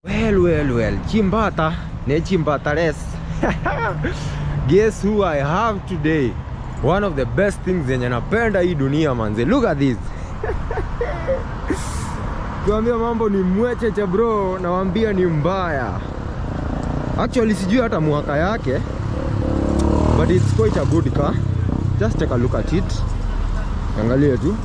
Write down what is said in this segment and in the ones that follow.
Well, Chimbata, ne Chimbata res. Guess who I have today? One of the best things zenye napenda hii dunia manze. Look at this. Kuambia mambo ni mwecheche bro, nawaambia ni mbaya. Actually sijui hata mwaka yake, but it's quite a good car. Just take a look at it. Angalia tu.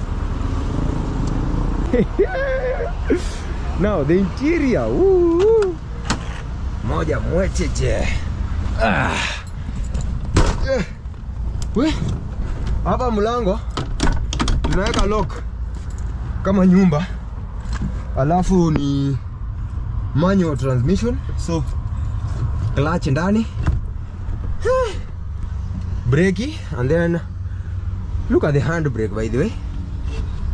Now the interior, woo, moja mwecheche. Ah. We, hapa mlango tunaweka lock kama nyumba, alafu ni manual transmission, so clutch ndani, breki, and then look at the handbrake. By the way,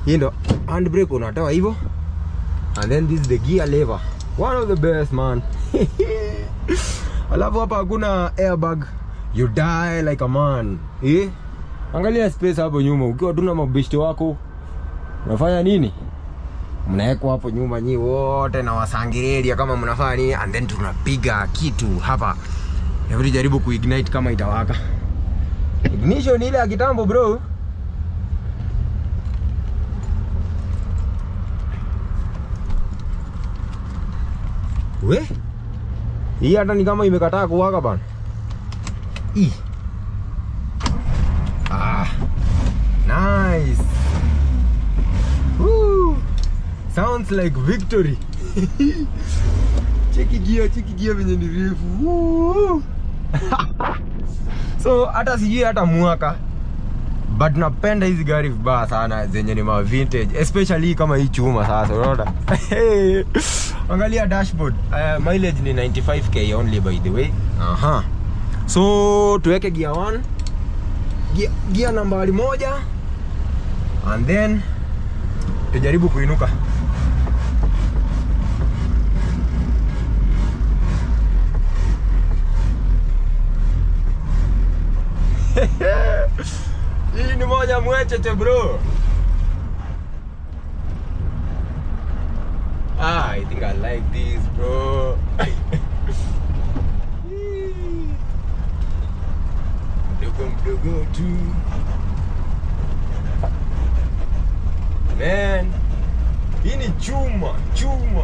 hii ndo handbrake unatoa hivyo, and then this is the gear lever, one of the best man. Alafu hapa hakuna airbag, you die like a man. Eh? Angalia space hapo nyuma, ukiwa tuna mabeshte wako unafanya nini? Mnawekwa hapo nyuma nyi wote na wasangirelia kama mnafanya nini, and then tunapiga kitu hapa. Hebu jaribu kuignite kama itawaka. Ignition ile ya kitambo bro. We? Hii hata ni kama imekataa kuwaka bana. Ii. Ah. Nice. Woo. Sounds like victory. Cheki gear venye ni refu. Woo. So hata sijui hata mwaka, but napenda hizi gari vibaya sana zenye ni ma vintage, especially kama hii chuma sasa unaona. Angalia dashboard. Mileage ni 95k only by the way. Aha. So tuweke gear 1, gear nambari 1, and then tujaribu kuinuka. Hii ni moja mwecheche bro. Ah, I think I like this bro. Mdogo mdogo tu. Man, hii ni chuma, chuma.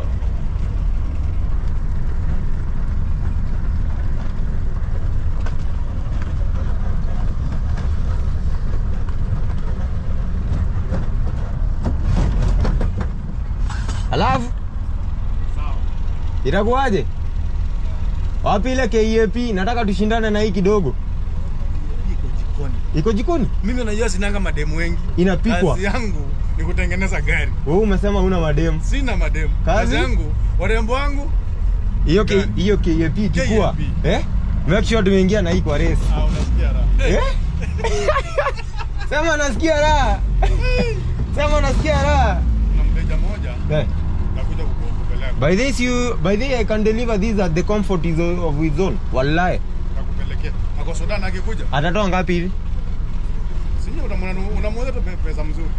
Alafu itakuwaje? Wapi ile KAP? Nataka tushindane na hii kidogo. Iko jikoni. Iko jikoni? Mimi najua sinanga mademu wengi. Inapikwa. Kazi yangu ni kutengeneza gari. Wewe umesema una mademu. Sina mademu. Kazi yangu, warembo wangu. Hiyo hiyo KAP chukua. Eh? Make sure tumeingia na hii kwa race. Ah, unasikia raha. Eh? Sema nasikia raha. Sema nasikia raha. Na mteja mmoja. Eh. Nakuja kukupeleka. By this you, by the I can deliver this at the comfort of his zone. Wallahi. Nakupelekea. Ako Sudan akikuja. Atatoa ngapi hivi? Sinyo unamuuza tu pesa mzuri.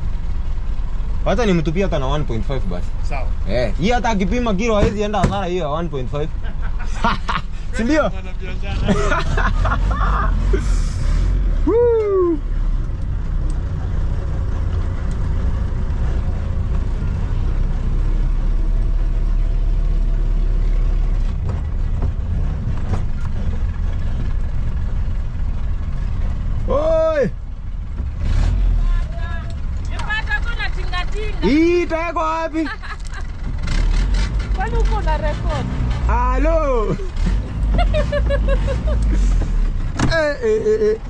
Hata nimtupia hata na 1.5 basi. Sawa. Eh, hii hata akipima kilo haizi enda hasara hiyo ya 1.5. Si ndio? Woo! Oi! Hii itawekwa wapi? Kwani uko na record? Halo.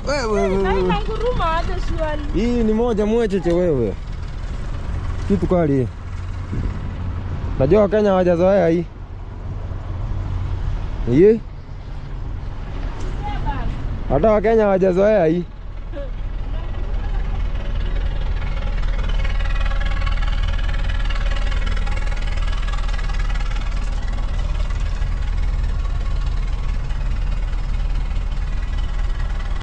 Wewe. Nguruma aje shwali. Hii ni moja mwecheche wewe. Kitu kali. Najua Kenya hawajazoea hii. Hii? Hata Wakenya hawajazoea hii.